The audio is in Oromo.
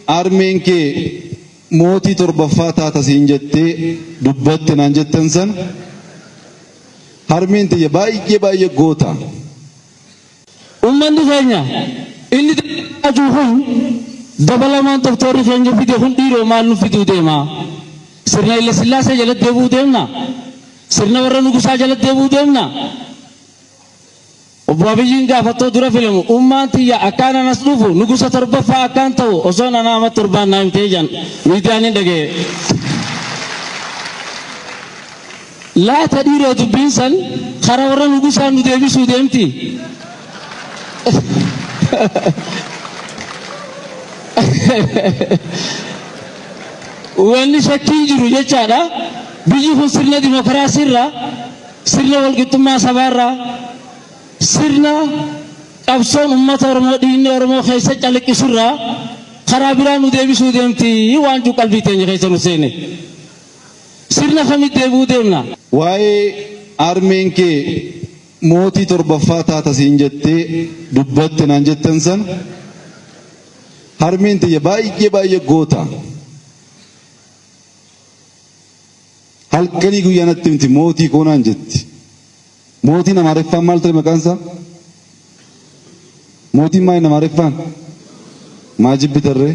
harmeen kee mootii torbaffaa taata siin jettee dubbatte naan jettan sana harmeen tiyya baay'ee baay'ee goota. Ummanni keenya inni dabalamaa jiru kun dabalamaan doktoorri keenya fide kun dhiiroo maal nu fiduu deema? Sirna Haile Sillaasee jalatti deebi'uu deemna? Sirna warra Nugusaa jalatti deebi'uu deemna? Obbo Abiyyiin gaafattoo dura filamu ummaan tiyya akkaan anas dhufu nugusa torbaffaa akkaan ta'u osoon anaa ama torbaan naa himtee jedhan miidiyaan hin dhaga'e. Laata dhiiroo dubbiin san kara warra nugusaa nu deebisuu deemti? Wanni shakkiin jiru jechaadha. Biyyi kun sirna dimokiraasiirraa, sirna walqixxummaa sabaarraa, sirna qabsoon uummata Oromoo dhiigni Oromoo keessa calaqqisurraa karaa biraa nu deebisuu deemti waan jiru qalbii teenya keessa nu seene. Sirna kamitti deebi'uu deemna? Waa'ee harmeen kee mootii torbaffaa taata siin jettee dubbatte naan jettan sana harmeen tiyya baay'ee baay'ee goota. Halkanii guyyaa natti himti mootii koo naan jetti. Mootiin Amaariffaan maal ture maqaan isaa? Mootiin maali Amaariffaan? Maa jibbitarree?